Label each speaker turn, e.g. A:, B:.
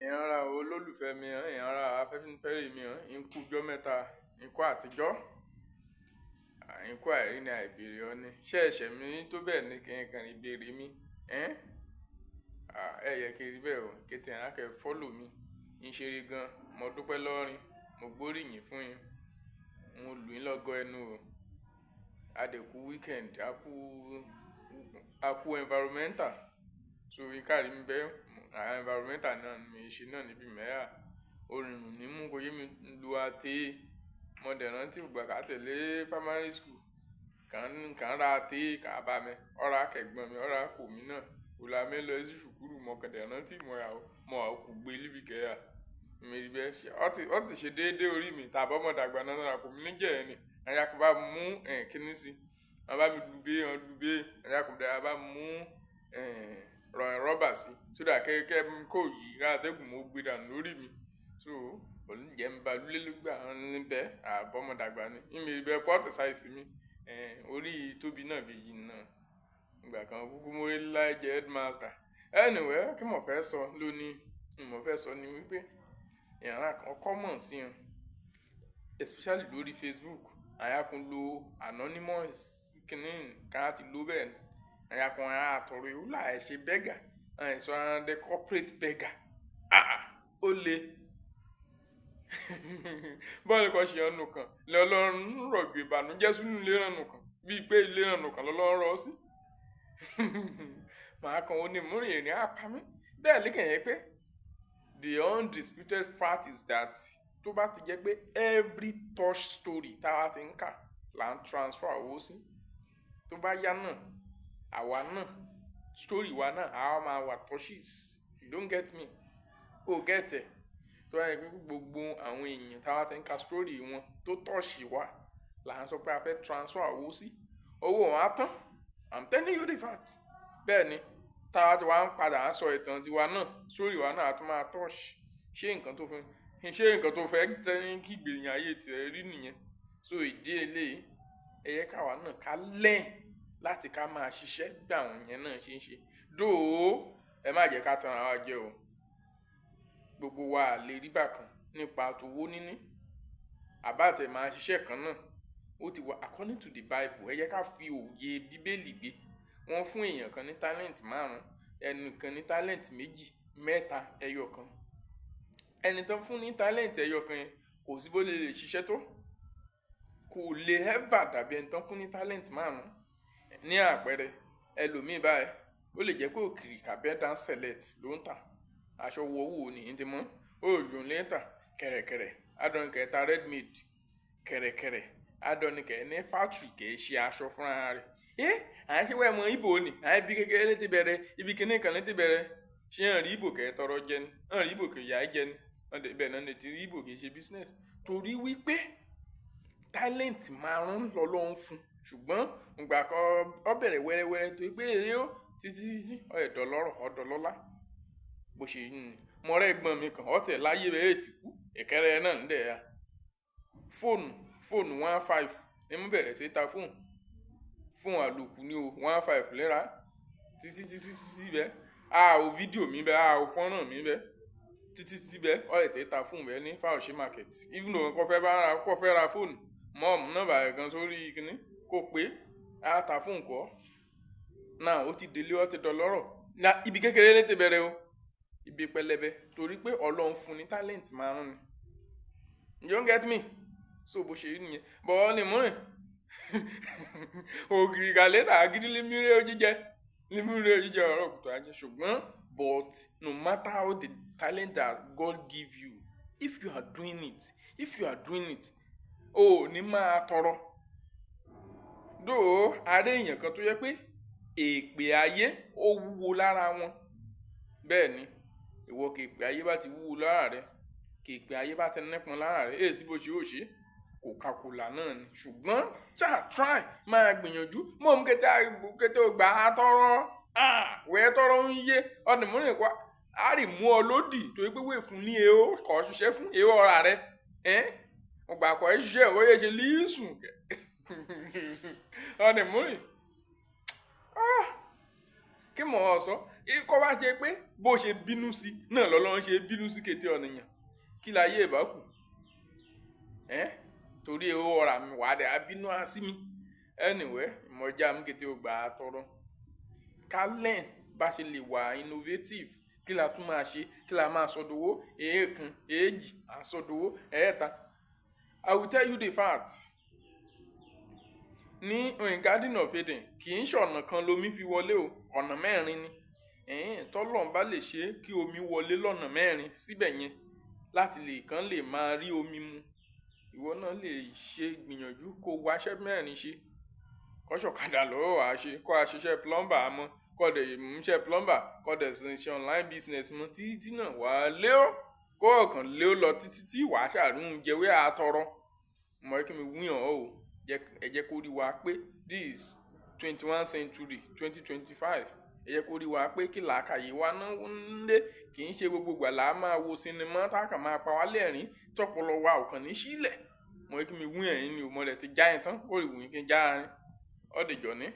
A: Ìyanra olólùfẹ́ mi hàn, ìyanra afẹ́fẹ́fẹ́re mi hàn, ń kú ọjọ́ mẹ́ta, ń kú àtijọ́, ń kú àìrí ni àìbèrè ọ ni. Ṣé ẹ̀ṣẹ̀ mi tó bẹ́ẹ̀ ni kí n kàn ìbéèrè mi? Ẹ́n? À, ẹ yẹ kí rí bẹ́ẹ̀ o. Kéte àrá kẹ́ follow mi. Ń ṣeré gan. Mo dúpẹ́ lọ́rin. Mo gbóríyìn fún yín. Mo lù yín lọ́gọ ẹnu o. A dẹ̀ kú weekend, a kú environmental. So ìkárí mi bẹ́ẹ̀, àwọn environmental náà mi ṣe náà níbí mẹ́à. Orìnrún ní mú kó yé mi lu ate. Mo dẹ̀ rántí ìgbà ká tẹ̀lé primary school. Kàn, kàn ra ate kà bá mi. Ọ̀rá kẹ̀gbọ́n mi, ọ̀rá kò mi náà. Òlà mi lọ sí sùkúrù, mo kàn dẹ̀ rántí mo yà ó. Mo wà kú gbé níbi kẹ́yà. Mi rí bẹ́ẹ̀ ṣe. Ó ti ṣe déédé orí mi. Tàbí ọmọ dàgbà náà náà kò ní jẹ́ ẹni. Àyà kò bá mú, ẹ̀, kíní sí. Wọ́n bá mi lu bé, wọ́n lu bé. Àyà kò dẹ̀ bá mú, ẹ̀, rọ́bà sí. So that kẹ́ kó yìí ká atẹ́gùn mo gbé dànù lórí mi. So, òní jẹ́ ń ba lulé lógbà níbẹ̀. Àbọ̀ ọmọ dàgbà ni. Ìmi rí bẹ́ẹ̀ port size mi. Ẹ̀, orí tóbi náà bí yìí náà. Ìgbà kan kúkú mo rí láì jẹ́ headmaster. Anyway, kí mò fẹ́ sọ lónìí? Mo fẹ́ sọ ni wípé ìyàrá kan common sí wọn, especially lórí Facebook. Àyà kan lo anonymous kíní ká ti lò bẹ́ẹ̀. Àyà kan á tọrọ ewu láì ṣe beggar. Àìsàn ara the corporate beggar. Ah! Ó le. Bọ́ọ̀lù kan ṣe ọ̀nù kan. Lọ́lọ́run rọ̀jò ìbànújẹ́ sínú ilé ìrànù kan. Bí i pé ilé ìrànù kan lọ́lọ́run rọ̀ sí. Màá kan ó ní múrin ìrìn á pa mí. Bẹ́ẹ̀ lékè yẹn pé the undisputed fact is that tó bá ti jẹ́ pé every touch story táa ti ń kà là ń transfer owó sí, tó bá yá náà, àwa náà, story wa náà, àwa máa wà touches. You don't get me? O get ẹ̀. Tó bá jẹ́ pé gbogbo àwọn èèyàn táa ti ń ka story wọn tó touch wa là ń sọ pé a fẹ́ transfer owó sí, owó wọn á tán. I'm telling you the fact. Bẹ́ẹ̀ ni, táa ti wá ń padà sọ ìtàn tiwa náà, story wa náà á tún máa touch. Ṣé nǹkan tó fẹ́ ní kí ìgbẹ̀yìn ayé tí ẹ rí nìyẹn? So ìdí eléyìí, ẹ yẹ ká wa náà ká learn láti ká máa ṣiṣẹ́ bí àwọn èèyàn náà ṣe ń ṣe. Though, ẹ má jẹ́ ká tan ara wa jẹ o. Gbogbo wa à lè rí bákan nípa tówó níní. Àbá tẹ̀ máa ṣiṣẹ́ kan náà. Ó ti wà according to the Bible. Ẹ jẹ́ ká fi òye bíbélì gbé. Wọ́n fún èèyàn kan ní talent márùn-ún, ẹni kan ní talent méjì, mẹ́ta, ẹyọ kan. Ẹni tó ń fún ní talent ẹyọ kan yẹn kò sí bó lè lè ṣiṣẹ́ tó. Kò lè ever dàbí ẹni tó ń fún ní talent márùn-ún. Ní àpẹẹrẹ, ẹlòmíì báyìí, ó lè jẹ́ pé òkìrìkà bed and select ló ń tà. Aṣọ wọ̀wọ̀ ní ti mọ́. Òòlù ló ń tà. Kẹ̀rẹ̀kẹ̀rẹ̀, adọ́ni kẹ̀ ta ready made. Kẹ̀rẹ̀kẹ̀rẹ̀, adọ́ni kẹ̀ ní factory kẹ̀ ṣe aṣọ fún ara rẹ̀. "Eh! À ń ṣe wẹ́ mọ ìbò ni. À ń ibi kékeré ló ti bẹ̀rẹ̀, ibi kíní kan ló ti bẹ̀rẹ̀." Ṣé ẹ̀ rí ìbò kẹ̀ tọrọ jẹ ni? Ẹ̀ rí ìbò kẹ̀ yà jẹ ni? Bẹ́ẹ̀ náà ni ti rí ìbò kì í ṣe business. Torí wípé talent márùn-ún lọ́lọ́run fún. Ṣùgbọ́n ìgbà kan ó bẹ̀rẹ̀ wẹ́rẹ́wẹ́rẹ́ torí pé èrè ó títí títí ó dẹ̀ dọlọ́rọ̀, ó dọlọ́lá. Bó ṣe rí ni. Mo rí ẹ̀gbọ́n mi kan, ó tẹ̀ láyé bẹ́ẹ̀ tí kú. Ìkẹrẹ náà ń dẹ̀ ya. Fóònù, fóònù 1,500 ní mo bẹ̀rẹ̀ sí ta fóònù. Fóònù àlòkù ni o, 1,500 lẹ́ra. Títí títí títí bẹ́ẹ̀. A ò fídíò mi bẹ́ẹ̀, a ò fọ́nrán mi bẹ́ẹ̀. Títí títí bẹ́ẹ̀, ó lè tẹ̀ ta fóònù bẹ́ẹ̀ ní Fáyọ̀ṣe market. Even though kò fẹ́ bá ra, kò fẹ́ ra fóònù, mọ́ mú nọ́mbà rẹ̀ gan sórí kíní kó pé a ta fóònù kọ́. Now ó ti délé, ó ti dọlọ́rọ̀. Ibi kékeré ló ti bẹ̀rẹ̀ o. Ibi pẹlẹbẹ torí pé Ọlọ́run fún ní talent márùn-ún ni. You don't get me? So bó ṣe rí nìyẹn. But ní múrin. Ògìrì kà agídí límúrè jíjẹ. Límúrè jíjẹ ọ̀rọ̀ kùtù ajé. Ṣùgbọ́n but no matter how the talent that God give you, if you are doing it, if you are doing it, o ò ní máa tọrọ. Though, a rí èèyàn kan tó jẹ́ pé èpè ayé ó wúwo lára wọn. Bẹ́ẹ̀ ni, ìwọ kì èpè ayé bá ti wúwo lára rẹ, kì èpè ayé bá ti nípọn lára rẹ, èsì bó ṣe ó ṣe, Coca-Cola náà ni. Ṣùgbọ́n ṣá try máa gbìyànjú. Mọ̀ mú kété kété gbà á tọrọ. Ah! Wẹ́ tọrọ ń yé. Ọ̀nà mìíràn kọ́, a rí mú ọ lódì torí pé wèé fún ní eo kò ṣiṣẹ́ fún eo ọ̀rà rẹ. Ẹ́n? Ọgbà kò ṣiṣẹ́, ó yẹ ṣe lísùn kẹ̀. Ọ̀nà mìíràn. Ah! Kí mò ń sọ? Kọ́ bá ṣe pé bó ṣe bínú sí náà lọ́lọ́run ṣe bínú sí kété ọ̀nìyàn, kí láyé ìbá kù ẹ́ torí owó ọ̀rà mi wà á dẹ̀ á bínú á sí mi. Anyway, ìmọ̀já mi kété ò gbà á tọrọ ká learn bá ṣe lè wà innovative. Kí la tún máa ṣe? Kí la máa sọdowó? Èèkàn èèjì àsọdowó ẹ̀ẹ́ta. I will tell you the fact, ní Garden of Eden, kì í ṣọ̀nà kan lomi fi wọlé o, ọ̀nà mẹ́rin ni. Ẹ̀hìn tọ́lọ́run bá lè ṣe kí omi wọlé lọ́nà mẹ́rin síbẹ̀ yẹn láti lè kàn lè máa rí omi mu, ìwọ náà lè ṣe gbìyànjú kó wáṣẹ́ mẹ́rin ṣe. Kọ́ṣọ̀kadà lọ́wọ́ wàá ṣe, kó a ṣiṣẹ́ plumber mọ́, kó dẹ̀ múṣẹ́ plumber, kó dẹ̀ ṣe online business mọ́ títí náà wàá lé ó, kó ọ̀kan lé ó lọ títí tí wàá ṣàrùn jẹwé àtọrọ mọ̀. Kí mi wíyàn ọ́ o, ẹ jẹ́ kó rí wa pé this 21 century, 2025, ẹ jẹ́ kó rí wa pé kí làákàyè wa náà ń lé. Kì í ṣe gbogbo ìgbà là á máa wo sinimá tá a kàn máa pa wá lẹ́rìn tọpọlọ wa ò kàn ní sílẹ̀. Mọ̀ kí mi wíyàn yín ni o, mọ̀ rẹ̀ ti já yẹn tán kó rí wù yín kí n já rin ọ́ dìjọ́ ní.